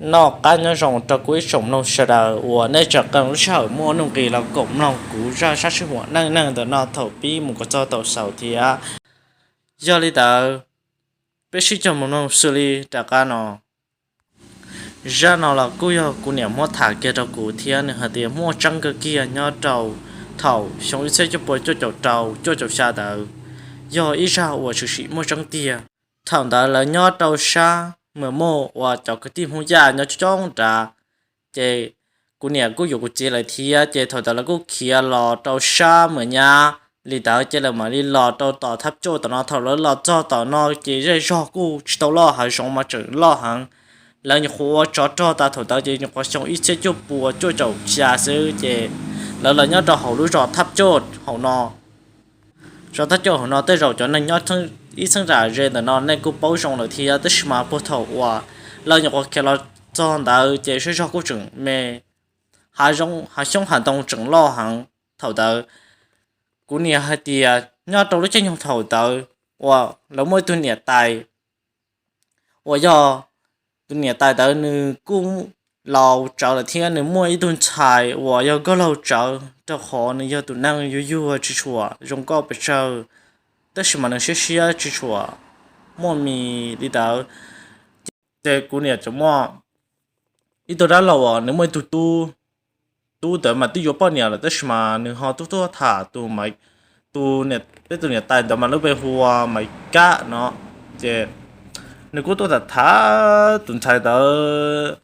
Noj qab nyob zoo rau kuv ib tsoom mloog sawv daws uas nej tseem qee lub sij hawm muaj nuj nqis los koom mloog kuv zaj sab sib huam neej neeg ntawm no thaum pib mus kom txog thaum xaus thiab. Yog li ntawd, peb sib cog mus mloog xws li rov qab no. Zaj no los kuj yog kuv niam muab tham kiag rau kuv thiab nws hais tias muaj tseeb kawg kiag nyob rau thaum xyoo ib txhiab cuaj pua cuaj caum rau cuaj caum xya ntawd, yog ib zaj uas tshwm sim muaj tseeb tiag. Thaum ntawd lawv nyob rau sab Mas Muj uas cov kwv tij Hmoob Yaj nyob coob coob nrad, ces kuv niam kuj yuav kuv txiv lawv thiab, ces thaum ntawd lawv kuj khiav los rau sab Mas Nyab li ntawd, ces lawv mam li los rau tom Thab Cuj tom no. Thaum lawv los txog tom no ces zej zog kuj tsis tau loj, hav zoov mas tseem loj heev. Lawv nyuam qhuav ua tsov rog tas thaum ntawd ces nyuam qhuav xyoo ib txhiab cuaj pua cuaj caum xya xwb, ces lawv los nyob rau hauv lub zos Thab Cuj hauv no. Zos Thab Cuj hauv no tej zaum cov neeg nyob ib txheeb zam ze ntawm no nej kuj paub zoo lawm thiab, tab sis mas puag thaum uas lawv nyuam qhuav khiav los txog ntawd ces zej zog kuj tseem me, hav zoov hav xyoob hav ntoo tseem loj heev. Thaum ntawd kuv niam hais tias nyob rau lub caij nyoog thaum ntawd uas lawv muaj ib tug niam tais, uas yog tus niam tais ntawd nws kuj laus tsawv lawm thiab nws muaj ib tug ntxhais uas yog nkauj laug tsawv, rau qhov nws yog tus neeg yuag yuag tsis tshua zoo nkauj pes tsawg, tab sis mas nws siab siab tsis tshua muaj mis li ntawd. Ces kuv niam tseem muaj ib tug dab laug uas nws muaj ib tug tub, tub ntawd mas twb yuav poj niam lawm tab sis mas nws ho tuaj tuaj tham tus, tus, peb tus niam tais ntawd mas lub npe hu ua Maiv Kab no. Ces nws kuj tuaj tham tham tus ntxhais ntawd,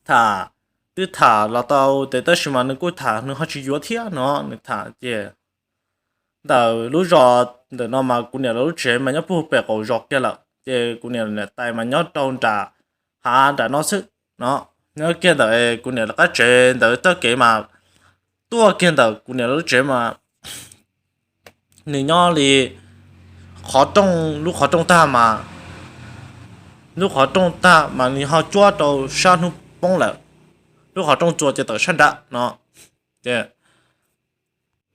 tham, twb tham los tau ces tab sis mas nws kuj tham nws ho tsis yuav thiab no. Nws tham ces ntawm lub zos ntawm no mas kuv niam lawv lub tsev mas nyob puag pem qaum zos kiag lawm, ces kuv niam niam tais mas nyob rau nram hav nram no xwb no. Nyob kiag ntawm kuv niam lawv qab tsev ntawd txoj kev mas tuaj kiag ntawm kuv niam lawv lub tsev mas nws nyob li qhov rooj, lub qhov rooj tag mas, lub qhov rooj tag mas nws ho cuab rau sab hnub poob lawm, lub qhov rooj txuas ces tawm sab nrad no. Ces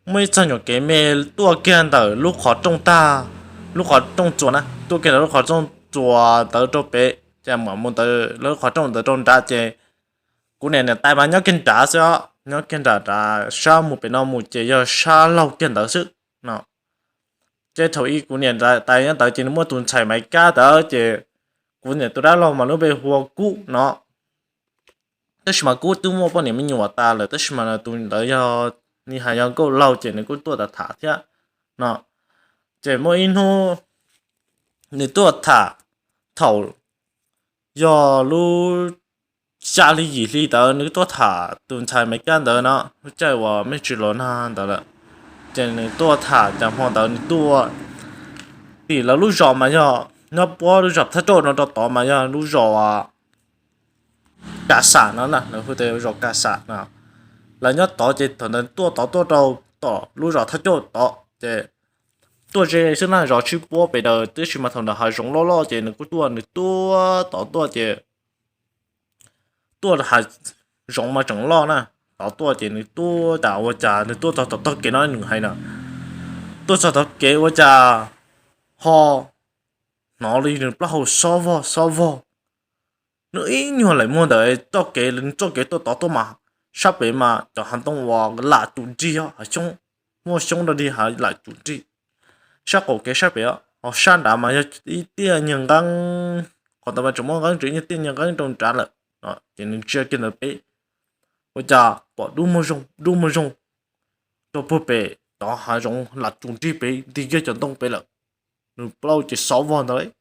muaj ib txog nyuam kev me tuaj kiag ntawm lub qhov rooj tag, lub qhov rooj txuas na, tuaj kiag ntawm lub qhov rooj txuas ntawd rau pem, ces mam mus ntawd lub qhov rooj ntawd rau nrad ces kuv niam niam tais mas nyob kiag nrad xwb os, nyob kiag nram nrad sab mus pem no mus ces yog sab laug kiag ntawd xwb no. Ces thaum ub kuv niam tais nyob ntawd ces nws muaj tus ntxhais Maiv Kab ntawd ces kuv niam tus dab laug mas lub npe hu ua Kub no. Tab sis mas Kub twb muaj poj niam me nyuam tas lawm tab sis mas tus ntawd yog, nws hais yog nkauj laug ces nws kuj tuaj tham tham thiab no. Ces muaj ib hnub nws tuaj tham, thaum yog lub xya hli yim hli ntawd nws tuaj tham tus ntxhais Maiv Kab ntawd no, lub caij uas me tsis los nag ntawd lawm. Ces nws tuaj tham cas hmo ntawd nws tuaj tim lawv lub zos mas yog nyob puab lub zos Thab Rauj no rau tod mas yog lub zos Kas Xam no na, lawv hu tias zos Kas Xam no. Lawv nyob tod ces thaum ntawd tuaj tod tuaj rau tom lub zos Thab Rauj tod ces tuaj ze xwb na, zos sib puab pem daws tib si mas thaum ntawd hav zoov loj loj ces nws kuj tuaj, nws tuaj tod tuaj ces tuaj hav zoov mas tseem loj na, tod tuaj ces nws tuaj tas ua cas nws tuaj txog tom tog kev no nws hais na, tuaj txog tog kev ua cas ho hnov li nws plaub hau xob vog xob vog. Nws ib nyuag laim muag ntawm txoj kev, txoj kev tuaj tod tuaj mas sab pem mas cov hav ntoo uas lam cum nrig, hav xyoob, muaj xyoob rau dig hav lam cum nrig. Sab qaum kev sab pem, ho sab nrad mas yog ib tiaj nyuag nqeeb, qhov ntawd mas tseem muaj nqeeb tsev, ib tiaj nyuag nqeeb rau nrad lawm. Ces nws ntsia kiag ntawd pem, ua cas pom dub muag zoo, dub muag zoo rau puag pem tod hav zoov lam cum nrig pem nti kiag cov ntoo pem lawm. Nws plaub ces xob vog ntawd.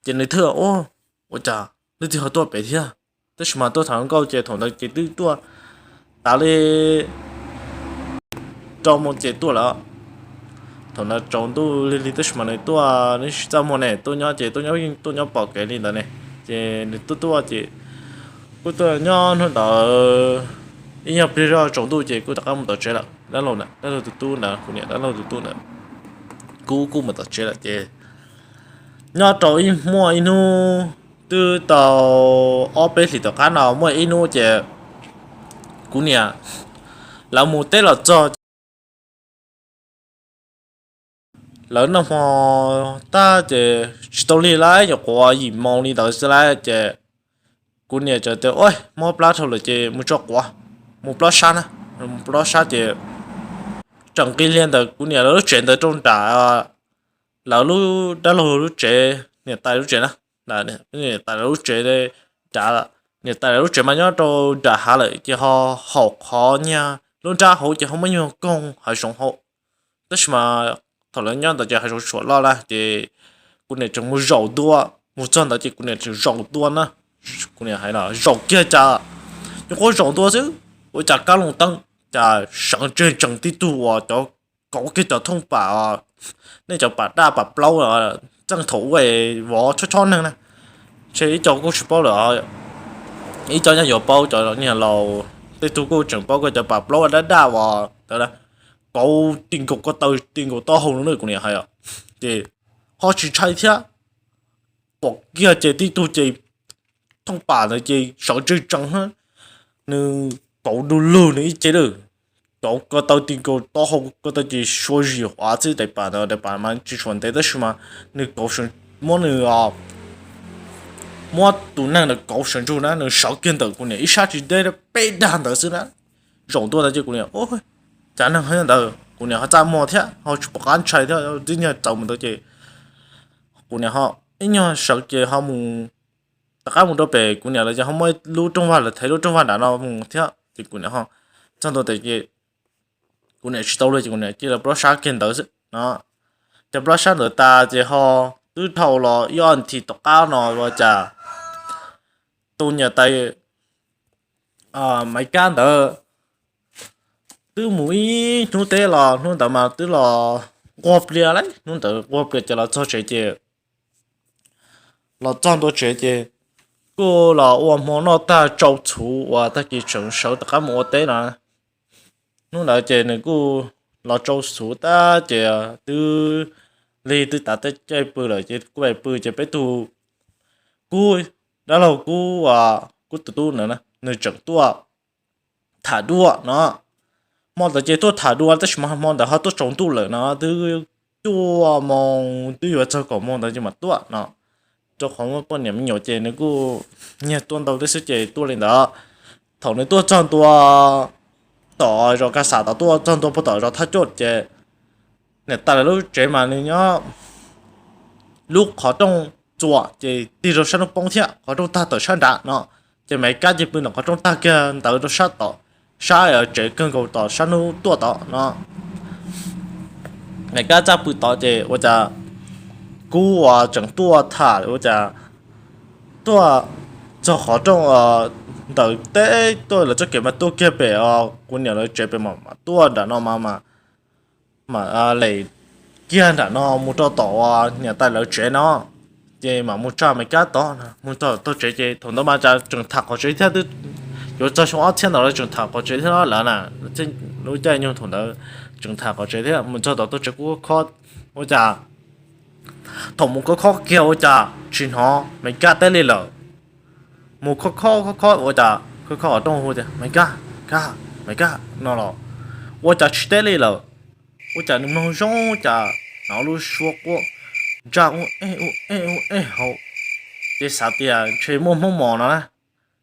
Ces nws thiaj ua, ua cas leej twg ho tuaj pem thiab. Tab sis mas tuaj tham hluas nkauj ces thaum ntawd ces twb tuaj tas li rau moos ces tuaj lawm. Thaum ntawd tsaus ntuj lig li tab sis mas nws tuaj, nws tsis txaj muag ne, tuaj nyob ces tuaj nyob, tuaj nyob pom kev li ntawd ne. Ces nws tuaj tuaj ces kuj tuaj nyob hnub ntawd ib nyuag pliag zoj tsaus ntuj ces kuj rov qab mus tom tsev lawm. Dab laug ntawd, dab laug tus tub ntawd, kuv niam dab laug tus tub ntawd, kuj, kuj mus tom tsev lawm ces nyob rau ib, muaj ib hnub twb tau ob peb hlis tom qab no muaj ib hnub ces kuv niam lawv mus teb los txog ces lawv noj hmo tag ces tsis tau lig lawm, nyuam qhuav yim moo li ntawd xwb lawm ces kuv niam txawm tias, Ua, mob plab dhau lawm ces mus tso quav, mus plob sab na. Mus plob sab ces tseem nqis li ntawd kuv niam lawv lub tsev ntawd rau nram lawv lub dab laug lub tsev, niam tais lub tsev na, niam tais lawv lub tsev, niam tais lawv lub tsev mas nyob rau nram hav lawm ces ho haum qhov nyiaj lub nrab hauv ces ho muaj nyuag koog hav zoov hauv. Tab sis mas thaum lawv nyob ntawd ces hav zoov tsuam loj lawm ces kuv niam tseem mus zaum ntua, mus txog ntawd ces kuv niam tseem zaum ntua na. Kuv niam hais no zaum kiag cas, nyuam qhuav zaum ntua xwb, ua cas kab loos teeb cas sawv tseg tsees tib tug uas cov kauv kiag cov thooj pam, nej cov pam daj pam plaub txeej thaum ub vov chob chob neeg na, ntshe ib co kuj tsis paub lawm, ib co nyob yuav paub, cov niag laus tej tug kuj tseem paub kiag cov pam plaub daj daj uas ntawd, kauv ti nkaus ko taw ti nkaus taub hau no na kuv niam hais os. Ces ho tsis ntshai thiab, pom kiag ces tib tug ces thooj pam ntawd ces sawv tseg tsees, nws kauv du lug nws ib ce lawm, kauv ko taw ti nkaus taub hau ko taw ces suav zis huav txij daim pam ntawd, daim pam mas tsis tshua ntev tab sis mas nws kauv, muab nws, muab tus neeg ntawd kauv sawv ntsug na, nws sawv kiag ntawm kuv niam ib sab tsis deb peb dag ntawd xwb na. Zaum ntua ntawd ces kuv niam, Cas neeg ho nyob ntawd? Kuv niam ho txaj muag thiab ho tsis pom qab ntshai thiab, tib nyuag txaus mus ntawd ces kuv niam ho ib nyuag sawv ces ho mus, tom qab mus rau pem kuv niam lawv ces ho muaj lub rooj vag lawv thev lub rooj vag nram no mus thiab ces kuv niam ho txog ntua tes ces kuv niam tsis tau luag ces kuv niam cia li plob sab kiag ntawd xwb no. Ces plob sab ntawd tas ces ho twb dhau los ib ob nthi tom qab no ua cas tus niam tais Maiv Kab ntawd twb mus ib hnub teb los hnub ntawd mas twb los nquag plias lawm, hnub ntawd nquag plias ces los txog tsev ces los txog ntua tsev ces kuj los ua hmo noj tag tsau txhuv uas tag kis tseem sawv tom qab mus ua teb no. Hnub ntawd ces nws kuj los tsau txhuv tag ces twb lig twb tav teb caij pw lawm ces kuj pw ces peb tug kub, dab laug kub, kub tus tub ntawd nws tseem tuaj tham duaj no. Hmo ntawd ces tuaj tham duaj tab sis mas hmo ntawd ho tuaj tsaus ntuj lawm no, twb cuaj moo twb yuav txog kaum moo ntawd ces mam tuaj no. Rau qhov muaj poj niam me nyuam ces nws kuj nyiag tuaj ntau tib xwb ces tuaj li ntawd. Thaum nws tuaj txog ntua tom zos Ka Xam tod, tuaj txog ntua puag tom zos Thaj Coj ces niam tais lawv lub tsev mas nws nyob lub qhov rooj txuas ces tig rau sab hnub poob thiab qhov rooj tag tawm sab nrad no. Ces Maiv Kab ces pw ntawm qhov rooj tag kiag ntawd rau sab tom, sab tsev kawg nkaus tom sab hnub tuaj tod no. Maiv Kab txaj pw tod ces ua cas kub uas tseem tuaj tham ua cas tuaj txog qhov rooj ntawd teb tuaj lawv txoj kev mas tuaj kiag pem kuv niam lawv tsev pem mas tuaj nram no mas mam lem kiag nram no mus rau tom niam tais lawv tsev no. Ces mam mus tsa Maiv Kab tod, mus txog tau tsev ces thaum ntawd mas cas tseem tham qhov tsev thiab, twb yuav txog xyoo ob txhiab ntawd lawv tseem tham qhov tsev thiab lawm na. Lub caij nyoog thaum ntawd tseem tham qhov tsev thiab, mus txog tom tau tsev kuj khob, ua cas thaum mus khob khob kiag ua cas tsis hnov Maiv Kab teb li lawm. Mus khob khob khob khob ua cas khob khob qhov rooj hu tias, Maiv Kab, Kab, Maiv Kab no los ua cas tsis teb li lawm. Ua cas nws mloog zoo cas hnov lub suab quaj ntsaj ub ej ub ej ub ej hauv. Ces xav tias ntshe muaj Hmoob mos no na.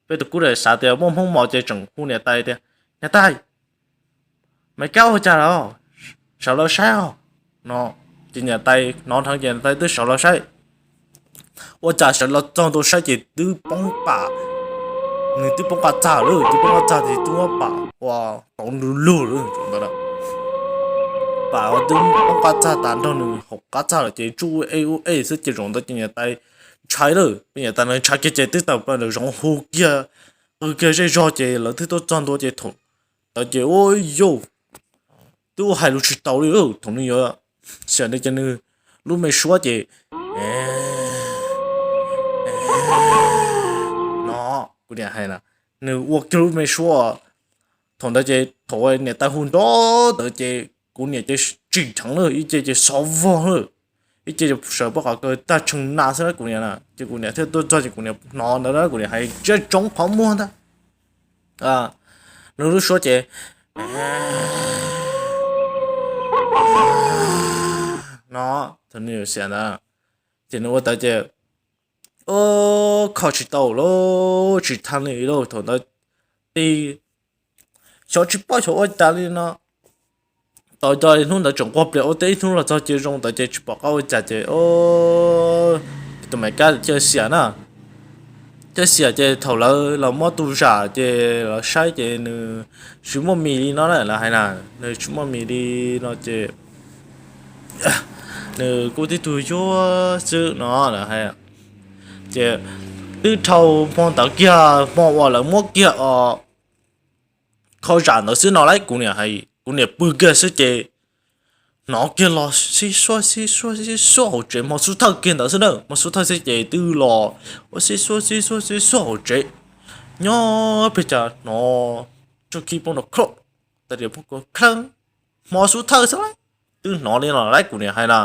Peb tus kub xav tias muaj Hmoob mos ces tseem hu niam tais tias, Niam tais, Maiv Kab ua cas lawm, sawv los saib os no. Ces niam tais hnov dheev ces niam tais twb sawv los saib. Ua cas sawv los txog ntua saib ces twb poob pam, nws twb poob qab txag lawm, twb poob qab txag ces twb muab pam ua kauv du lug lawm ntawd. Pam twb poob qab txag tas nrog nws hauv qab txag lawm ces tsuj ej ub ej xwb ces zaum ntawd ces niam tais ntshai lawm, peb niam tais ntshai kiag ces twb tawm plaws nram zoov hu kiag, qw kiag zej zog ces lawv twb tuaj txog ntua ces thaum ntawd ces ua yau, twb ua hais lus tsis tau li. Thaum nws yuav xiam ntawd ces nws lub me suab ces no, kuv niam hais na, nws ua kiag lub me suab. Thaum ntawd ces thaum niam tais hu nrov ntawd ces kuv niam ces tsim dheev lawm, ib ce ces xov vog lawm, ib ce sawv pob qhov kaw tag tshee na xwb na kuv niam na. Ces kuv niam thiaj tuaj txog ces kuv niam hnov ntawd na, kuv niam hais tsiab tsoov qhov muag ntag. Nws lub suab ces no, thaum nws yuav xiam ntawd ces nws ua ntawd ces Kho tsis tau lawm, tsis thaj li lawm. Thaum ntawd tig, xyov tsis paub xyov ua cas li no. Tos co hnub ntawd tseem nquag plias ua teb, ib hnub los txog ces zoo ntawd ces tsis pom qab ua cas ces tus Maiv Kab thiaj xiam na. Thiaj xiam ces thaum lawv los muab tus zam ces lawv saib ces nws tsis muaj mis li no na, lawv hais na, nws tsis muaj mis li no ces nws kuj tib tug yuag xwb no lawv hais. Ces twb dhau hmo ntawd kiag, hmo uas lawv muab kiag os kho zam ntawd xwb no lauj, kuv niam hais, kuv niam pw kiag xwb ces hnov kiag los xib xuab xib xuab xib xuab hauv tsev, hmo xub thawj kiag ntawd xwb na, hmo xub thawj xwb ces twb los ua xib xuab xib xuab xib xuab hauv tsev. Nyob pes cas hnov tsuj khib poob rau khlauj, tas riam poob kua kheeb, hmo xub thawj xwb lauj, twb hnov li no lauj, kuv niam hais na.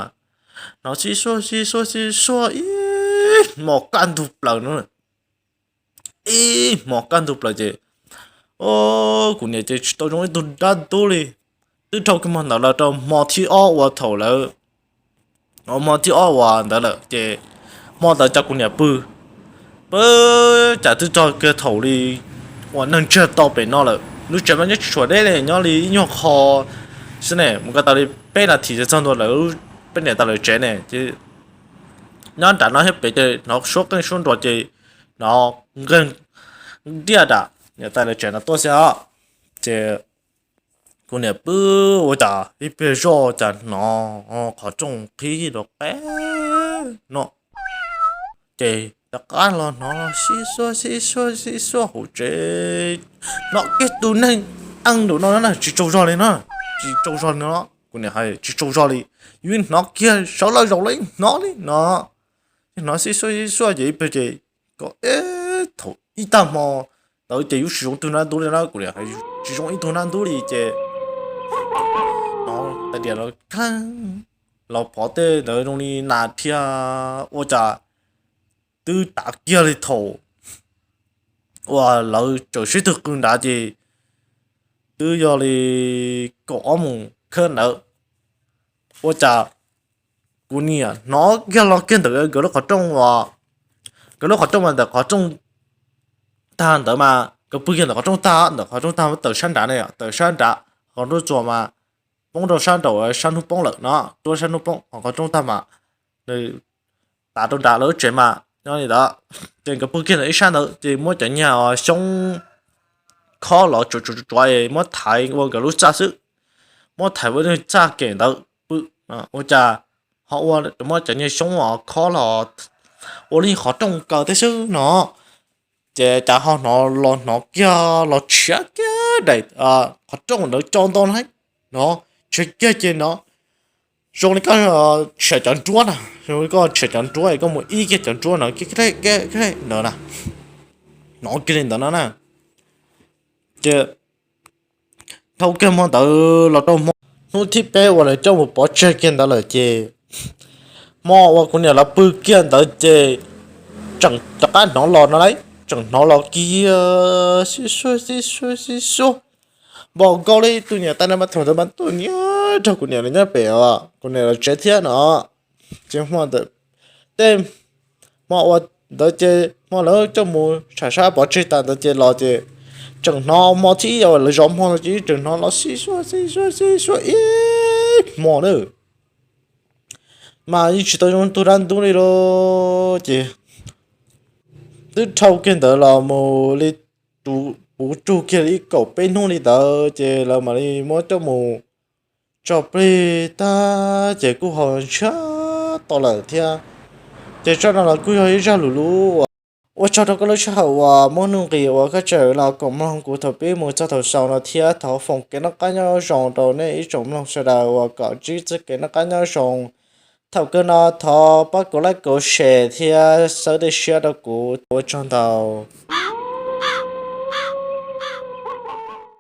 Hnov xib xuab xib xuab xib xuab ib hmo kaj ntug plaws no, ib hmo kaj ntug plaws ces kuv niam ces tsis tau zoo ib tug dab ntub li. Twb dhau kiag hmo ntawd los rau hmo thib ob uas thaum lawv, hmo thib ob uas ntawd lawm ces hmo ntawd cov kuv niam pw, pw cas twb txog kiag thaum li uas neeg ntsiag to pem no lawm. Lub tsev mas nyob tsis tshua deb li, nyob li ib nyuag qho xwb ne, mus ko taw li peb nas this txog ntua lawv, peb niam tais lawv tsev ne ces nyob nram no thiab pem ces hnov suab qeej suab nruas ces hnov nqeeg ntiaj nram niam tais lawv tsev no tuaj xwb os. Ces kuv niam pw ua cas ib pliag zoj cas hnov qhov rooj qhib rau qab no, ces rov qab los hnov los xib xuab xib xuab xib xuab hauv tsev. Hnov kiag tus neeg eej nraum no na, tsis tsaug zog li no, tsis tsaug zog li no, kuv niam hais tsis tsaug zog li, yus hnov kiag sawv lawm zaum los hnov li no. Hnov xib xuab xib xuab ces ib pliag ces kom ib tag hmo ntawd ces yus tsis zoo ib tug dab ntub li na, kuv niam hais tsis zoo ib tug dab ntub li ces hnov tais diav los kheej, los phov tej ntawd zoo li nas thiab ua cas twb tav kiag li thaum uas lawv tseem sib tw qw nrad ces twb yog li kaum ob moos khawb ntawd. Ua cas kuv niam hnov kiag los kiag ntawm nkawd lub qhov rooj uas, nkawd lub qhov rooj mas ntawm qhov rooj tag ntawd mas nkawd pw kiag ntawm qhov rooj tag, ntawm qhov rooj tag mas tawm sab nrad ne, tawm sab nrad, qhov rooj txuas mas poob rau sab nraum sab hnub poob lawm no, tuab sab hnub poob, qhov rooj tag mas nws tav rau nrad lawv lub tsev mas nyob li ntawd. Ces nkawd pw kiag ntawm ib sab ntawd ces muab cov niag xyoob khob los tsuav tsuav tsuav muab thaiv ua nkawd lub txaj xwb, muab thaiv ua lub txaj kem ntawd pw. Ua cas ho ua muab cov niag xyoob khob los ua li qhov rooj kaw teb xwb no. Ces cas ho hnov los hnov kiag los tshiav kiag daim qhov rooj ntawd co nto na, no tshiav kiag ces no zoo li koj tshiav cov nruab na, zoo li koj tshiav cov nruab es koj mus ib kiag cov nruab no ntawd na, hnov kiag li ntawd no na. Ces dhau kiag hmo ntawd los rau hmo, hnub thib peb uas lawv coj mus pov tseg kiag ntawd lawm ces hmo uas kuv niam lawv pw kiag ntawd ces tseem rov qab hnov los no lauj, tseem hnov los kiag xib xuab xib xuab xib xuab npaum nkaus li tus niam tais no mas thaum ntawd mas tuaj niam nrog kuv niam nyob pem os, kuv niam lawv tsev thiab no. Ces hmo ntawd, tej hmo uas ntawd ces hmo lawv coj mus tsham sab pov tseg tas ntawd ces los ces tseem hnov hmo thib ib uas lawv zov hmo no ces tseem hnov los xib xuab xib xuab xib xuab ib hmo na, mas yeej tsis tau zoo tug dab ntub li lauj. Ces twb dhau kiag ntawd los mus li puv tsug kiag li ib kaum peb hnub li ntawd ces lawv mam li muab coj mus tso plig tag ces kuj ho ntshiab to lawm thiab. Ces zaj no los kuj yog ib zaj lus lub uas, ua tsaug rau koj lub sij hawm uas muaj nuj nqis uas koj tseem los koom mloog kuv thaum pib mus txog thaum xaus no thiab thov foom kev noj qab nyob zoo rau nej ib tsoom mloog sawv daws uas kom ntsib txoj kev noj qab nyob zoo. Thaum kawg no thov pab kuv like, kuv share thiab subscribe rau kuv, ua tsaug ntau.